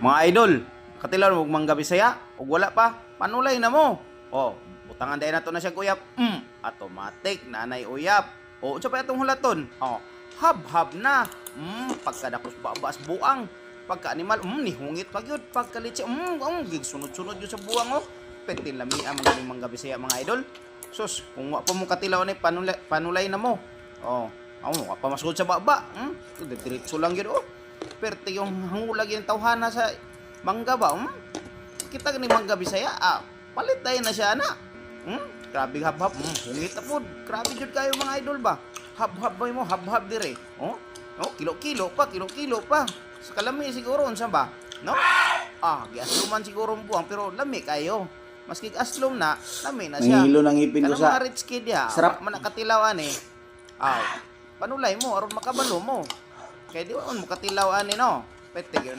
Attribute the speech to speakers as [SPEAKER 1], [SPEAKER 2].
[SPEAKER 1] Mga idol, katilaw mo og mangga Bisaya ug wala pa, panulay na mo. Oh, butangan dayon nato na siya uyap. Automatic nanay uyap. O, unsa pa atong hulaton? Oh, hab-hab na. Pagkadakos babas buang. Pagka animal, nihungit pa gyud. Pagka litsi, gigsunod-sunod gyud sa buang oh. Perting lami ang mga mangga Bisaya, mga idol. Sus, kung wa pa mo katilaw ni panulay, panulay na mo. Oh, ako wa pa masugod sa baba. Diretso lang gyud oh. Perte yung hangulag yung tawhana sa mangga ba? Kita gani mangga Bisaya, ah, palit tayo na siya na. Grabe hab-hab, hungit na pod. Grabe jud kayo, mga idol ba. Hab-hab ba mo, hab-hab dire. Oh, oh, kilo-kilo pa, kilo-kilo pa. Sa kalami siguro unsa ba? No? Ah, giasluman siguro ang buwang pero lami kayo. Maski aslom na, lami na siya.
[SPEAKER 2] Nangihilo ng ngipin ko
[SPEAKER 1] Kanang
[SPEAKER 2] sa
[SPEAKER 1] mga rich kid ya,
[SPEAKER 2] sarap.
[SPEAKER 1] Man nakatilaw ani. Ah, panulay mo aron makabalo mo. Kay di man mo katilaw ani no. Pwede yun.